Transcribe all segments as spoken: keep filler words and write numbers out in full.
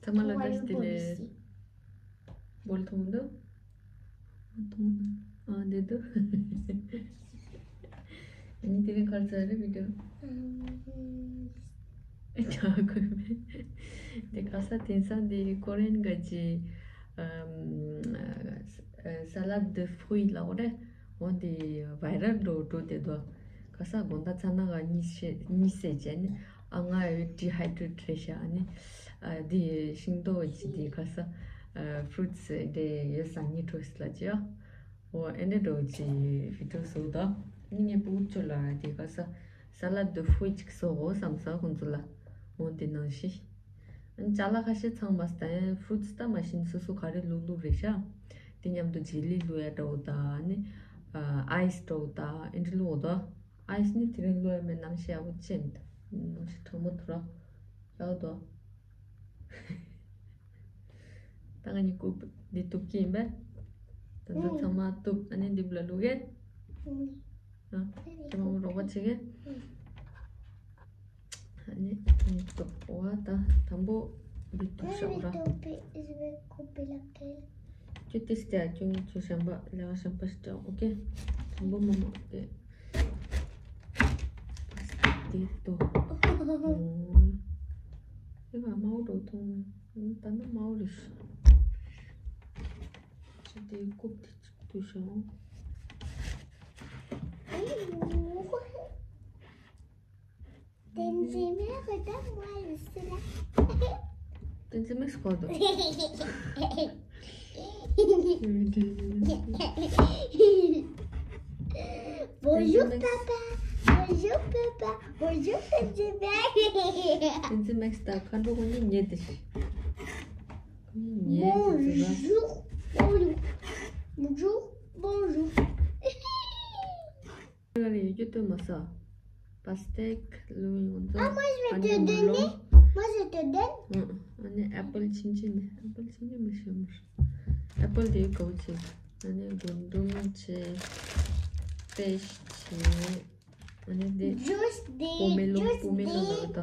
ཚང་མ་ལ་བཀྲ་ཤིས་བདེ་ལེགས། བོལ་མཐོང་འདུག་མཐོང་། ཨ་འདི་འདུག་ཨ་ནི་དེ་རིང་ག་རེ་ཚར་རེད་བི་ཌིའོ། ཨ་ཅག་གོ་མེད། དེ་ག་ས་དེང་སང་དེ་ཀོ་རི་ཡན་ག་ཅི། ཨམ། ས་ལད་ཌི་ཕུའི་ལབ་དགོས་རེད། འོ་དེ་བའི་རལ་འགྲོ་འགྲོ་དེ་འདུག་ག་ས་དགོང་དག་ཚ་ན་ག་གཉིད་སད་གཉིད་སད་བྱས་ནས། ཨ་ང་ཌི་ཧའི་ཌྲེཊ་རེད་ཤག་ཨ་ནི། ཨ་དེ་ཤིང་ཏོག་ཅིག་དེ་ག་ས། ཨ་ཕུ་རུ་ཊི་སི་དེ་ཡོད་ས་གཉིད་འཕྲོ་ཞིག་ལ་ཅི་ཡ། འོ་ཨེ་འདྲ་འགྲོ་ཅིག་བི་ཌིའོ་བཟོ་ད། ཨ་ནི་ངའི་ཕྲུ་གུ་ཚོ་ལ་དེ་ག་ས། ས་ལད་ཌི་ཕུའི་ཅིག་བཟོ་དགོས་བསམ་ས་ཁོང་ཚོ་ལ། འོ་དེ་ནང་བཞིན། ཨ་ནི་ཅ་ལག་ཁ་ཤས་ཚང་མ་སྟན་ཕུ་རུ་ཊི་སི་ད་མ་ཤིན་སོ་སོ་ག་རེ་བླུགས་བླུགས་རེད་ཤག་དེ་མཉམ་དུ་ཇེ་ལི་བླུགས་ཡ་འདྲ་བོ་དང་ཨ་ནི། ཨ་ཨའི་སི་འདྲ་བོ་དང་ཨེ་འདྲ་བླུགས་འོ་དོ། ཨའི་སི་ནི་དེ་རིང་བླུགས་ཡ་མེད། གནམ་གཤིས་ཡག་པོ་ཅན་འདུག་གནམ་གཤིས་གྲང་མོ་འདུག་ར། ཡག་འདུག་ད་ང་གཉིས་ཀོ་འདི་གཏུབ་ཀྱི་ཡིན་པས། ད་ཚོ་ཚང་མ་གཏུབ། ཨ་ནི་འདི་བླུགས་གེ། ཨ་ཁྱེད་མ་མོ་རོགས་པ་བྱེད་གེ། ཨ་ནི་འདི་གཏུབ། འོ་ད་དང་པོ་འདི་གཏུབ་བཞག་ར། ཁྱོད་ཏིས་ཏེ་ཨ་ཁྱོད་ཁྱོད་གཞན་པ་ལས་ཀ་གཞན་པ་ཞིག་སྤྲད། ཨོ་ཁེ། དང་པོ་མ་མོ་ཨོ་ཁེ། དེ་ཏོ། ཨེ་མ་མའོ་འགྲོ་ཐོང་། ད་ནི་མའོ་རེད་ཤག་ཅི་དེ་ཀོབ་དེ་ཅིག་ཏུ་ཤོག Bonjour, papa. Bonjour, papa. Bonjour, papa. Bonjour, papa. Bonjour, papa. Bonjour, papa. Bonjour, bonjour. Bonjour, bonjour. ང་ལ་ཡོད་རྒྱུ་སྟོན་མ་ས། པ་སྟེག་ལུང་ཡོངས་རྫོགས། Ah, moi, je vais te donner. Moi, je te donne. ཨ་ནི་ཨེ་པལ་ཆུང་ཆུང་ནི། ཨེ་པལ་ཆུང་ཆུང་མི་ཤེས་མོ། ཨེ་པལ་དེ་གའུ་ཆེ། ཨ་ནི་རྒུན་འབྲུམ་ཆེ། པེ་ཤི་ཆེ། ཨ་ནི་དེ། Juice དེ། པོ་མེ་ལོ། Juice པོ་མེ་ལོ་དེ། ད་ད།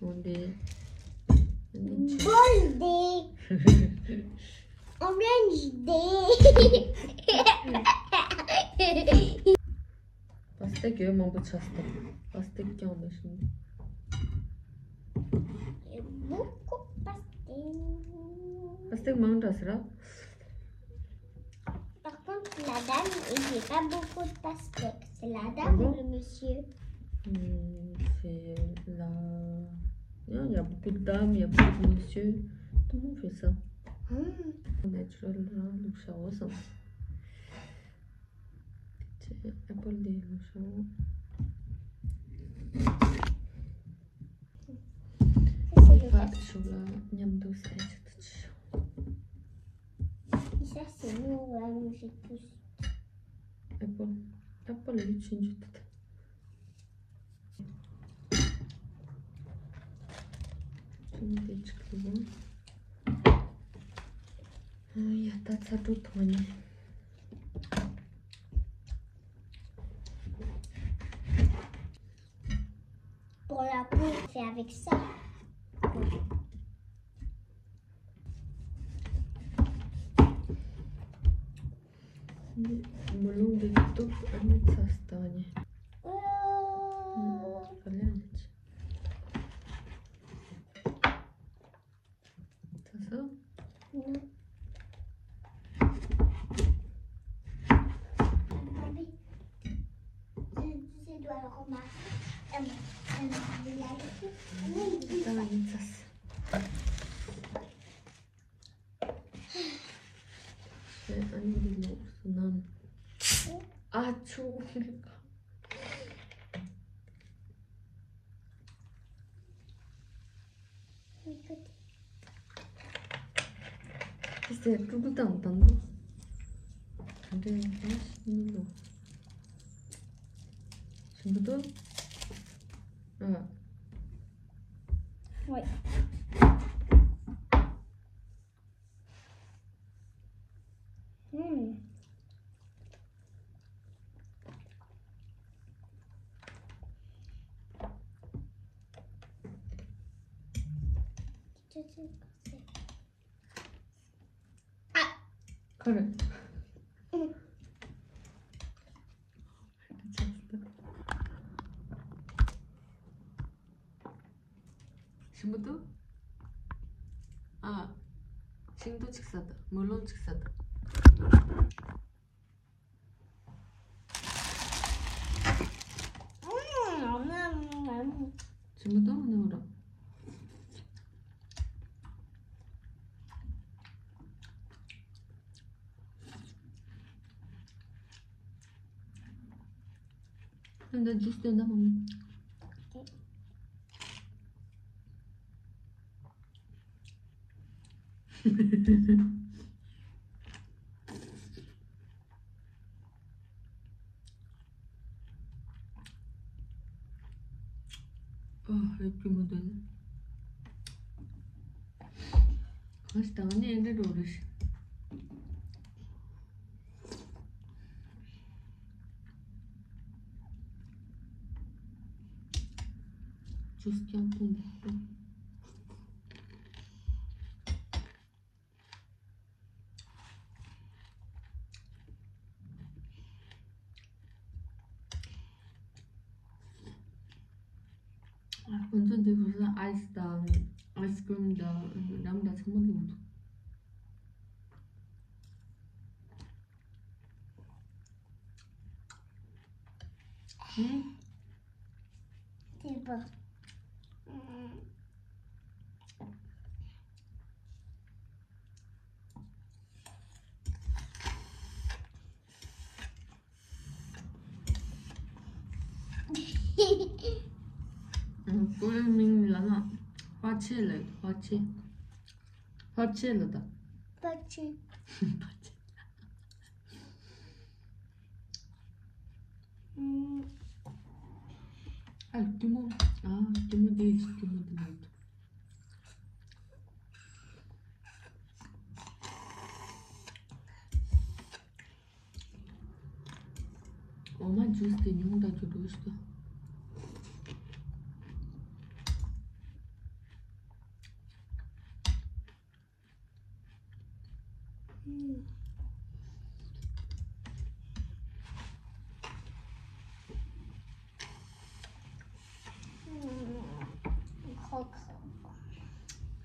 འོན་ཏེ། ཨ་ནི་ཆེ། Ball དེ། Orange དེ། པ་སྟེག་ཡོད་མང་པོ་ཆགས་སོང་། པ་སྟེག་ཀྱང་མེད་ཤིང་། Beaucoup de pastèques. པ་སྟེག་མང་དྲགས་ཟེར་ར། Par contre, la dame, il n'y a pas beaucoup de pastèques. C'est la dame ou le monsieur? C'est la... Non, il y a beaucoup de dames, il y a beaucoup de monsieur. Tout le monde fait ça. Natural, là, donc ça ressemble. ཨེ་པལ་དེ་ལོ་ཤོག་ཕ་ཤོག་ལ་མཉམ་དུ་ཟས་ཅིག་ཏུ་ཆུ་ཤོག Et ça, c'est nous, ouais, nous, c'est tous. ཨེ་པལ། ཨེ་པལ་ལི་ཆུན་ཆུ་ཏུ་ཏུ། ཆུན་དེ་ཅིག་ལུག་ཡ་ད་ཚ་དྲོད་ཐོག་ནས། Pour la peau, c'est avec ça. མོ་ལུང་འདི་གཏུབ། ཨ་ནི་ཚ་སྟག་ནི། ཨོ། ག་ལེ་ཨ་ནི་ཚ། ཚ་སོ། ད་ཨ་ནི་ཚ་སོ། ཨ་ནི་འདི་ལོགས་སུ་ནམ། ཨ་ཆུ། ཁྱི་སེ་ཀྲུ་ཀྲུ་དང་དང་པོ། ག་འདྲ་ཡིན་ན་ཤི་ནི་ལོ། ཞིམ་པོ་འདུག་ཨ། ཝེ། ཨུམ། ཁ་རེད། ཞིམ་པོ་འདུག་ཨ། ཤིང་ཏོག་ཅིག་ཟ་དང་། མེ་ལོང་ཅིག་ཟ་དང་། ཞིམ་པོ་འདུག་ཨ་ནི་འོ་ར། ཨ་འདི་ཇུས་སྟོན་ད་མ་མོ། ཨ། རེབ་ཀྱི་མི་འདུག་གང་ཞིག་དང་ནི་ཨེ་འདྲ་འགྲོ་རེད། ཇུས་ཀྱང་འཐུང་འདུག་ཁོ་ཚོ་འདི་ཁོ་ཚོ་ཨའི་སི་དང་ཨའི་སི་ཀྲིམ་དང་ལམ་དང་ཚང་མ་འདུག་ཧུམ། དེ་པ། ཨ། ཁོའི་མིང་ལ་ན་ཧྭ་ཆེ་ལབ། ཧྭ་ཆེ། ཧྭ་ཆེ་ལབ་ད། ཧྭ་ཆེ། ཧྭ་ཆེ། ཨ། ཀྱུ་མོ། ཨ། ཀྱུ་མོ་འདི། ཀྱུ་མོ་འདི་ལ། འོ་མ་ཇུས་དེ་ཉུང་དྲགས་ཀྱི་འདུག་ཤི་ད།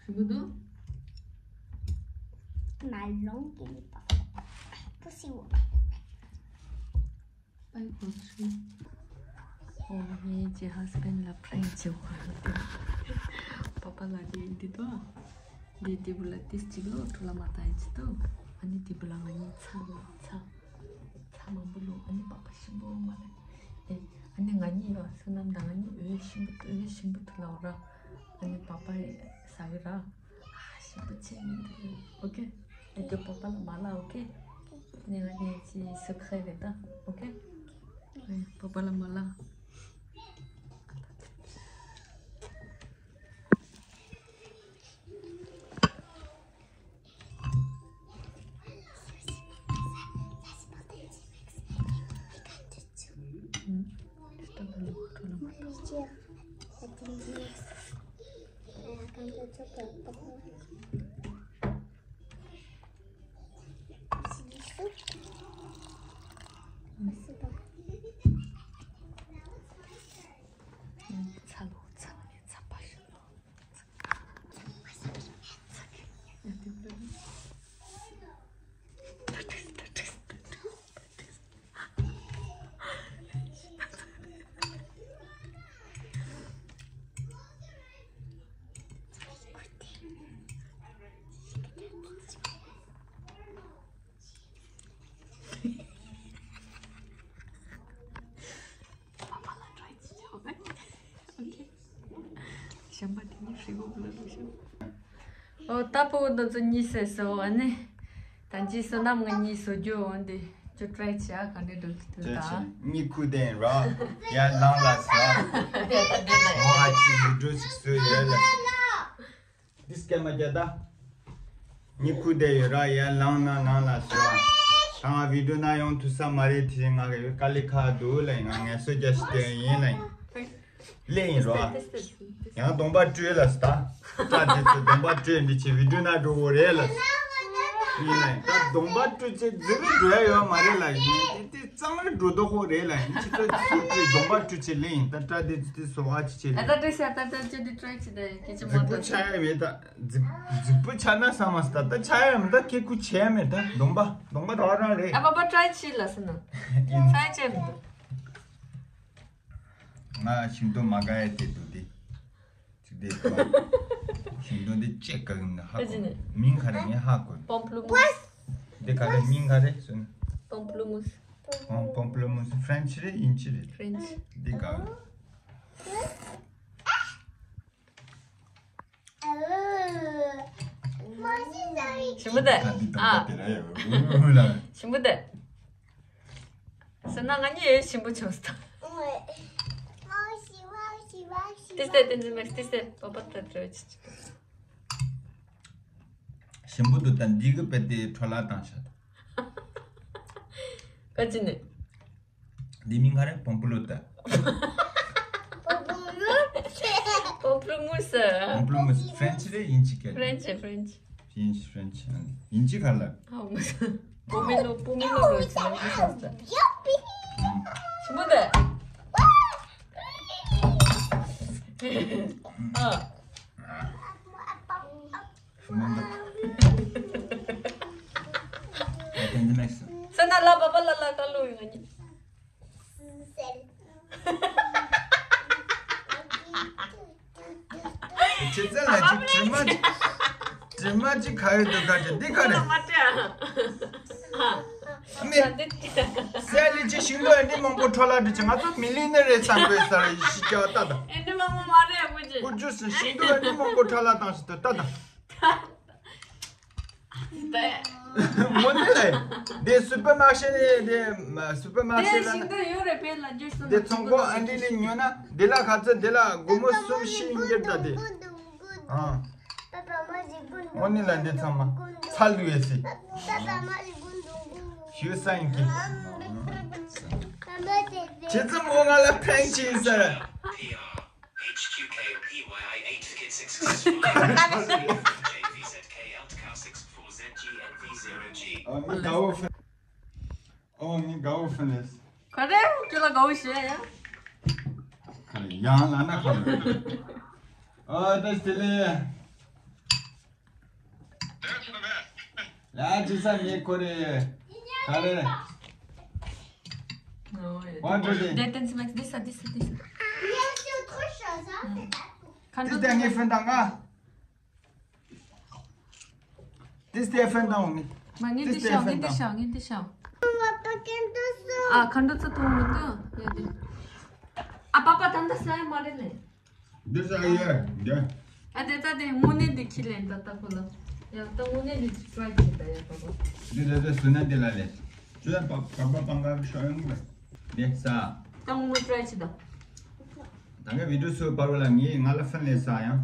ཞིམ་པོ་འདུག་མ་ལོང་གི་ལི་པ། པུ་སི་བོ། པའི་གོ་ཆུ། ཨོ། ངའི་ཇེ་ཧ་སི་བྷེན་ལ་པྲེང་བྱེད་པ། པ་པ་ལ་དེ་འདི་དོ། འདི་དེ་བུ་ལ་ཏིས་གཅིག་ལོ་ཐུ་ལ་མ་ཏང་ཡི་ཅི་དོ། ཨ་ནི་དེ་བུ་ལ་ང་གཉིས་ཚ་ལོ་ཚ། ཚ་མང་པོ་ལོ། ཨ་ནི་པ་པ་ཞིམ་པོ་མ་ལ། ཨེ། ཨ་ནི་ང་གཉིས་ཡོད་སོ་ནམ་དང་ང་གཉིས་འོད་ཞིམ་པོ་འོད་ཞིམ་པོ་ཐུ་ལ་འོ་ར། ཨ་ནི་པ་པ་ཟ་གི་ར། ཞིམ་པོ་ཆེ་ཡིན་འདུག་ཨོ་ཁེ། ཨེ་དེ་པ་པ་ལ་མ་ལ་ཨོ་ཁེ། ནི་ང་ནི་ཅི་སུ་ཁ་རེ་ད་ཨོ་ཁེ། ཨེ་པ་པ་ལ་མ་ལ། ཚ་ལོ་ཚ་ནས་ཚ་པ་ཞིག་ལོ། ཨོ་ད་པོ་འདི་ཚོ་གཉིས་ཟེར་སོ། ཨ་ནི་ད་ཅི་བསོད་ནམས་ང་གཉིས་བཟོ་རྒྱུ་འོང་དེ་ཅོ་ཊི་རའི་བྱེད་ཨ། ག་འདྲ་འགྲོ་གི་འདུག་ད་གཉིད་ཁུག་བསྡད་ཡིན་ར། ཡར་ལངས་ལ་ཟ། ཡ་ད་འདི་ལ་ཡ། ཨོ་ཨ་ཅི་བི་ཌིའོ་ཞིག་བཟོས་ཡོད་ལ། འདི་སྐད་མ་རྒྱག་ད། གཉིད་ཁུག་བསྡད་ཡོད་ར། ཡར་ལངས་ན་ལངས་ལ་ཟ། ད་ང་བི་ཌིའོ་ན་ཡོང་ཐུབ་ས་མ་རེད། དེ་བཞིན་ང་གི་དཀའ་ལས་ཁག་འདུག་ལ། ང་ངལ་གསོ་རྒྱག་ཤི་དེ་ཡིན་ལ། ཡིན་ལས་ཡིན་རོ། ཡང་གདོང་པ་བཀྲུས་ལ་ཟ། ད་དེ་ཚོ་གདོང་པ་བཀྲུས་འདི་ཆེ་བི་ཌིའོ་ན་འགྲོ་གོ་རེད་ལ། ཡིན་ལ་ཡིན། ད་གདོང་པ་བཀྲུས་ཚེ་རྫིག་རུ་འགྲོ་ཡ་ཡོད་མ་རེད་ལ་ཡིན། དེ་དེ་གཙང་རུ་འགྲོ་མདོག་ཁོ་རེད་ལ་ཡིན། ཅི་ད་སུ་བཀྲུས་གདོང་པ་བཀྲུས་ཚེ་ལེ་ཡིན། ད་སྐྲ་དེ་དེ་སོ་བ་ཅི་བྱེད་ཨ་ལེ། ད་བཀྲུས་ས་ད་ད་ཅི་དེ་ཀྲའི་ཅི་ད་སྐད་ཆ་མ་རྫིག་པོ་ད་ཆགས་ཡ་མེད་ད། རྫིག་རྫིག་པོ་ཆགས་ན་བསམ་མ་སོང་ད། ད་ཆགས་ཡ་མེད་ད། ཁེ་ཁུ་བྱས་ཡ་མེད་ད། གདོང་པ་གདོང་པ་རང་རང་རེད། ཨ་པ་པ་ཀྲའི་ཅི་ལ་སོང་ན་ཡིན། ཆགས་ཅི་མི་འདུག་ང་ཤིང་ཏོག་མ་དགའ་ཡ་དེ་འདུག་དེ། ཅིག་དེ་ཤིང་ཏོག་འདི་ཅེ་ག་གིན་ཧ་ཨེ་ཅི་ནི། གོ་མིང་ག་རེ་ངས་ཧ་གོ། པོམ་པུ་ལུ་མུ། འདི་ག་རེ་མིང་ག་རེ་སོན། པོམ་པུ་ལུ་མུ། པོམ་པོམ་པུ་ལུ་མུ་ཧྥ་རན་ཆི་རེད་དབྱིན་ཇི་རེད། ཧྥ་རན་ཆི། འདི་ག་ཞིམ་པོ་དེ། ད་འདི་དང་ཨ། པ་དེ་ར་ཡ་བུ་ལ། ཞིམ་པོ་དེ། སོན་ན་ང་གཉིས་ཡོད་ཞིམ་པོ་བྱུང་སོང་། ཏིས་ཏེ་ཏིན་ཛི་མེག་ཏིས་ཏེ་པ་པ་ཏ་ཏྲ་ཅི་ཅི། ཞིམ་པོ་འདུག་ད་འདི་གི་པེ་ཏི་འཕྲོ་བརླག་བཏང་ཤག་ད། ག་ཅི་ནས། འདི་མིང་ག་རེ་པོམ་པུ་ལུ་ད། པོམ་པུ་ལུ་མུ་སི། པོམ་པུ་ལུ་མུ་སི་ཧྥ་རན་ཆི་རེད་དབྱིན་ཇི་སྐད་རེད། ཧྥ་རན་ཆི་ཧྥ་རན་ཆི། དབྱིན་ཇི་ཧྥ་རན་ཆི་དབྱིན་ཇི་ག་ལ། ཨ་མུ་སི། པོ་མེ་ལོ་པོ་མེ་ལོ་རོ་ཅི་ལ་མུ་སི་སི་ད། ཞིམ་པོ་ད། ཨ། ཞིམ་པོ་འདུག་ད་ཏན་ཏན་མེད་སོང་། སོན་ན་ལ་པ་པ་ལ་ལ་ཀ་ལོ་ཡོང་ང་ཉི། ཁྱེད་ཚོ་ལ་ཅིག་དྲི་མ་ཅིག་དྲི་མ་ཅིག་ག་ཡོད་འདུག་ག་ཅིག་འདི་ག་རེད། མ་སྤྲད་ཨ། ཨ་མེ། སྲས་ལི་ཅི་ཤིང་ཏོག་ཨེ་འདྲི་མང་པོ་འཕྲོ་བརླག་འདྲི་ཅིག་ང་ཚོ་མི་ལི་ནེ་རེ་ཚང་པའི་སར་ཡི་ཤི་ཀྱ་བ་ལྟ་དང་། ཨེ་འདྲི་མང་པོ་མ་རེད་ཨ་ཁུ་ཅི། ཁུ་ཅུ་སི་ཤིང་ཏོག་ཨེ་འདྲི་མང་པོ་འཕྲོ་བརླག་བཏང་ཞིག་ཏུ་ལྟ་དང་། དངོས་གནས་ལ། དེ་སུ་པར་མར་ཤེ་ནས་དེ་སུ་པར་མར་ཤེ་ལ་ན། དེ་ཚོང་ཁང་ཨ་འདི་ལས་ཉོས་ན་དེ་ལ་ག་ཚོད་དེ་ལ་སྒོར་མོ་གསུམ་བཞི་ཡིན་གྱི་རེད་ད་དེ། ཨ། དངོས་གནས་ལ་འདི་ཚང་མ་ཚ་ལུས་ཡོད་སྲིད། ཞུ་ས་ཡིན་གི། ཁྱེད་ཚོ་མོ་ང་ལ་ཕྲན་ཆེ་ཡིན་ས་རེད། H Q K P Y I eight ticket six six one J V Z K L T car six four Z G N V zero G. ཨོ་ནི་དགའ་བོ་ཧྥན། ཨོ་ནི་དགའ་བོ་ཧྥན་ལེས། ག་རེ་ཁྱོད་ལ་དགའ་བོ་ཞེས་ཡ། ག་རེ་ཡང་ལ་ན་ག་རེ། ཨོ་ད་སྟེ་ལེ། ལ་ཅི་ས་ངེ་ཁོ་རེ། ག་རེ། What do they? That and smack this, this, this. ཁ་འདོན་ཏེ་ངས་ཧྥན་དང་ང་། This day ཧྥན་དང་ངས། མ་ངས་འདི་ཤའོ་ངས་འདི་ཤའོ་ངས་འདི་ཤའོ། ཨ་ཁ་འདོན་ཚ་ཐོང་མི་འདུག་ཡ་འདི། ཨ་པ་པ་ད་འདི་ས་ཡ་མ་རེད་ལེ། This I hear. Yeah. ཨ་དེ་ད་དེ་དངོས་གནས་འདི་ཁྱི་ལེན་ད་ད་ཁོ་ལ། ཡ་ད་དངོས་གནས་འདི་try བྱེད་ད་ཡ་པ་པ། འདི་ད་ད་སུ་ན་འདི་ལ་ལེ། ཅུ་ཡ་པ་པ་པ་པང་ག་ཤོ་ཡོང་གི་ལེ། ཡེ་ས། ད་དངོས་གནས་try བྱེད་ད། ད་ངའི་video སུ་པར་བ་ལ་ངས་ང་ལ་ཧྥན་ལེ་ས་ཡང་།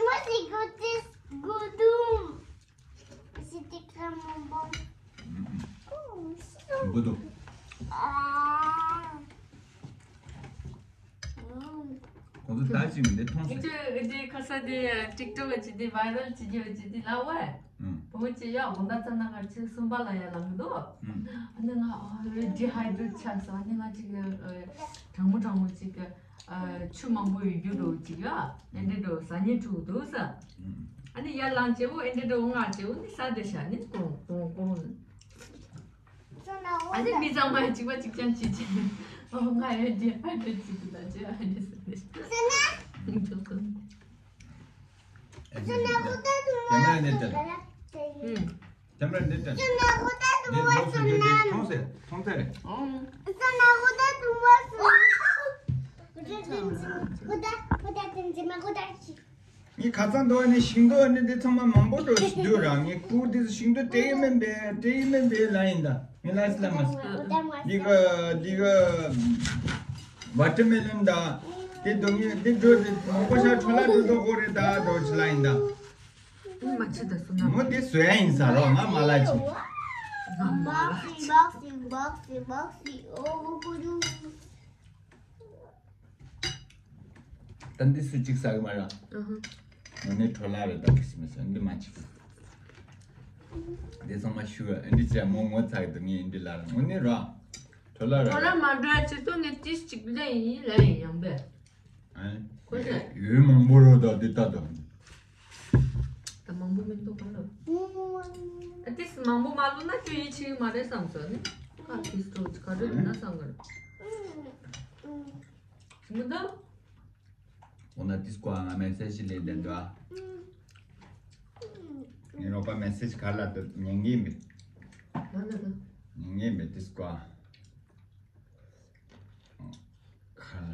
What's it got this good doom? Is it the grandma bomb? ཨུམ། Oh, so. འབུ་དུ། Ah. ཁོང་ཚོ་ད་ཅིག་འདི་མཐོང་ཟེར། ངས་ཁ་ས་དེ་TikTok་ཅིག་དེ་viral ཅིག་རྒྱབ་ཅིག་དེ་ལབ་པ། ཨུམ། བུ་མོ་ཅིག་ཡ་དགོང་དག་ཚ་ན་ང་ཚོ་གསུམ་པ་ལ་ཡ་ལངས་འདུག་ཨུམ། ཨ་ནི་ང་ཨ་dehydrate ཆགས་སོང་། ཨ་ནི་ང་ཅིག་གྲང་མོ་གྲང་མོ་ཅིག་ཨ་ཆུ་མང་པོ་ཡོད་རྒྱུ་འདྲ་ཅིག་ཡ་ཨེ་འདྲ་འདྲ་ཟ་སྙིང་བྲོ་འདུག་ས། ཨུམ། ཨ་ནི་ཡར་ལངས་བྱས་འོ་ཨེ་འདྲ་འདྲ་འོ་ང་བྱས་འོ་ནི་ས་དེ་ཤ་ནི་ཀོང་ཀོང་ཀོང་། ཨ་ནི་མི་ཚང་མ་གཅིག་པ་གཅིག་རྐྱང་གཅིག་གཅིག་ཨོ་ང་ཡོད་དེ་ཨ་འདྲ་གཅིག་ལ་ཅེ་ཨ་འདྲ་ཟེར་ཏེ། ཨུམ། camera འདི་ལྟ། camera འདི་ལྟ། འདི་མཐོང་ཟེར་འདི་མཐོང་ཟེར་མཐོང་ཟེར་རེད། ངས་ཁ་སང་འདུག་ནི་ཤིང་ཏོག་ནི་འདི་ཚང་མ་མང་པོ་འགྲོ་ཞིག་འདུག་ར། ངས་ཁུ་འདི་ཤིང་ཏོག་སྤྲད་ཡི་མིན་པས་སྤྲད་ཡི་མིན་པས་ལ་ཡིན་ད། ངས་ལ་སི་ལ་མ་སི་འདི་ག་འདི་ག་watermelon ད་འདི་འདུག་ངས་འདི་འགྲོ་འདི་མང་པོ་ཤ་འཕྲོ་ལ་འགྲོ་འགྲོ་གོ་རེད་ད་འགྲོ་ཞིག་ལ་ཡིན་ད། མ་ཆི་ད་སུ་ན་མོ་འདི་བཟོ་ཡ་ཡིན་ས་རོགས་ང་མ་ལ་ཆི། Boxy, boxy, boxy, boxy, oh, good. ད་འདི་སུ་གཅིག་ཟ་གི་མ་ར། ཨ་ཧ། ངོ་ནས་འཕྲོ་བརླག་རེད་ད་ཁི་སི་མི་ཟ་འདི་མ་གཅིག་དེ་ཚང་མ་ཞུ་ཨ་འདི་ཅག་མོ་ངོ་ཚ་གི་འདུག་ངས་འདི་ལ་ར་དངོས་གནས་ར། ཁྲོ་ལ་ར། ཁོ་ར་མ་འགྲོ་ཡ་ཆེ་ཚོ་ངས་ཏིས་གཅིག་ལེན་ཡིན་ལེན་ཡིན་ཡང་པས། ཨ། ཁོ་ཚོས། ཡོད་མང་པོ་རོ་ད་འདི་ལྟ་དང་། ད་མང་པོ་མི་འདུག་ག་ལ། ཨ་ཏིས་མང་པོ་མ་ལོ་ན་ཁྱོད་ཡིད་ཆེས་མ་རེད་བསམ་སོང་ནི། ཁ་ཏིས་ཏོ་ག་རེ་ན་བསམ་གི་རེད། མི་འདུག་འོ་ན་ཏིས་ཀོ་ང་མེ་སེ་ཇི་ལས་དེ་འདྲ། ངའི་རོགས་པ་མེ་སེ་ཇི་ག་ལ་དེ་ཉན་གི་མེད། ང་ལ་ལ། ཉན་གི་མེད་ཏིས་ཀོ། ག་ལ།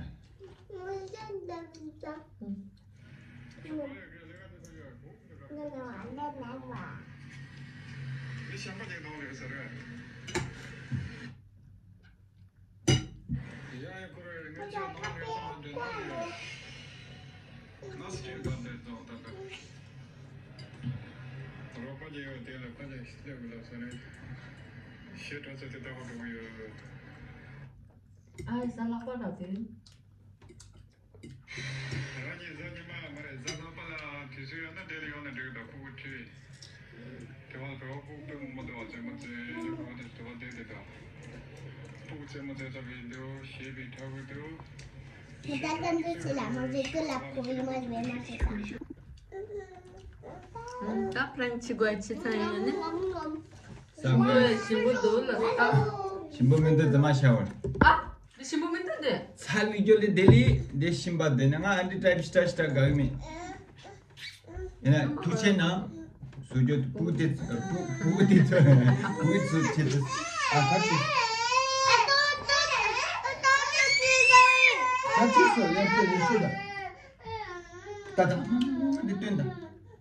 ཨ་ས་ལག་པ་ར་དེ། རང་ཉིད་གཟའ་ཉི་མ་མ་རེད། གཟའ་ལྷག་པ་ལ་དུས་ཚོད་ཡོད་ན་དེ་ལ་ཡོང་ན་འགྲིག་གི་འདུག་ཕྲུ་གུ་ཁྲིད། དེ་བ་ལ་བོད་པ་ཕྲུ་གུ་སྟོན་མི་འདུག་བ་རྩེད་མོ་རྩེ་ཡོད་པ་དེ་དེ་བ་བསྡད་དེ་དང་། ཕྲུ་གུ་རྩེད་མོ་རྩེ་ཚར་བའི་འདུག་ཞེས་པའི་ཐབས་ཀྱིས་འདུག་ད་ལྟ་འདི་ཚོ་ལ་མ་བཟོད་ཀི་ལ་ཕོག་ཡིན་མ་རེད་མ་ཟེར་དང་། ད་ཕྲན་ཆི་དགོས་ཆི་ཚང་ཡོད་ནི། ས་མོ། ཞིམ་པོ་འདུག་ལ་ད། ཞིམ་པོ་མི་འདུག་དེ་མ་ཤ་བར། ཨ། འདི་ཞིམ་པོ་མི་འདུག་འདི། ཚ་ལུས་རྒྱུ་ལས་དེ་ལས་དེ་ཞིམ་པ་དེ་ནི་ང་ཨ་འདི་ཏྲའི་ཕྱི་ཏྲ་ཕྱི་ཏྲ་དགའ་གི་མེད། ཡིན་ན་ཐུགས་ཆེ་ན། བཟོ་རྒྱུ་བུ་དེ་བུ་བུ་དེ་ཚོ་བུ་ཚོ་ཆེ་ཚོ། ཨ་ཁ་ཚོ། ཁ་ཚོ་སོ་ཡར་ཚོ་ཡོད་ཤོད་ད། ད་ད་འདི་སྟོན་ད།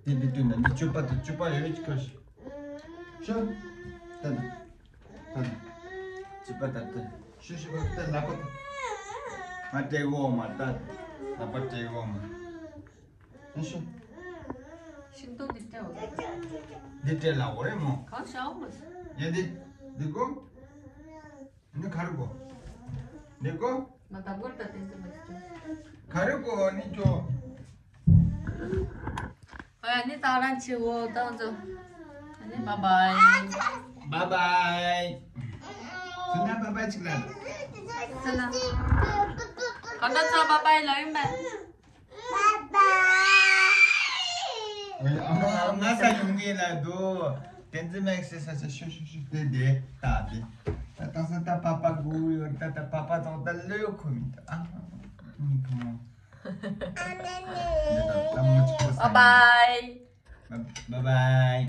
འདི་འདི་སྟོན་ད་འདི་ཅུ་པ་དེ་ཅུ་པ་ཡོད་ཅི་ཁ་ཤི། ཤོད། ད་ད། ད་ད། ཅི་པ་ད་ད། ཤོད་ཤོད་པ་ད་ལ་པ་ད། ང་སྤྲད་གོ་མ་ད། ལ་པ་སྤྲད་གོ་མ། ཨ་ཤོད། ཤིང་ཏོག་འདི་སྤྲད་འོ། འདི་སྤྲད་ལ་འོ་རེད་མོ། གང་ཤ་འོ་མ། ཡ་འདི། འདི་གོ། འདི་ག་རེ་གོ། འདི་གོ། ང་ད་བོར་ད་དེ་ཚོ་མ་ཤེས། ག་རེ་གོ་ནི་ཅོ། ཨ་ནི་ད་རང་ཆེ་བོ་ཏང་ཙོ། ཨ་ནི་བཱའི་བཱའི། བཱའི་བཱའི། སུ་ན་བཱའི་བཱའི་ཅིག་ལ། སུ་ན། ག་འདྲ་ཚོ་བཱའི་བཱའི་ལ་ཡིན་པས། བཱའི་བཱའི། ཨ་མ་ང་ས་ཡོང་གི་ལ་དུ། བསྟན་འཛིན་མེག་སི་ས་ཆ་ཤུ་ཤུ་ཤུ་དེ་དེ་ད་དེ། ད་ད་ས་ད་པ་པ་གུ་ཡོད་ད་ད་པ་པ་དང་ད་ལོས་ཁོ་མི་ད་ཨ་མི་ཁོ་མོ། Bye bye. Bye bye.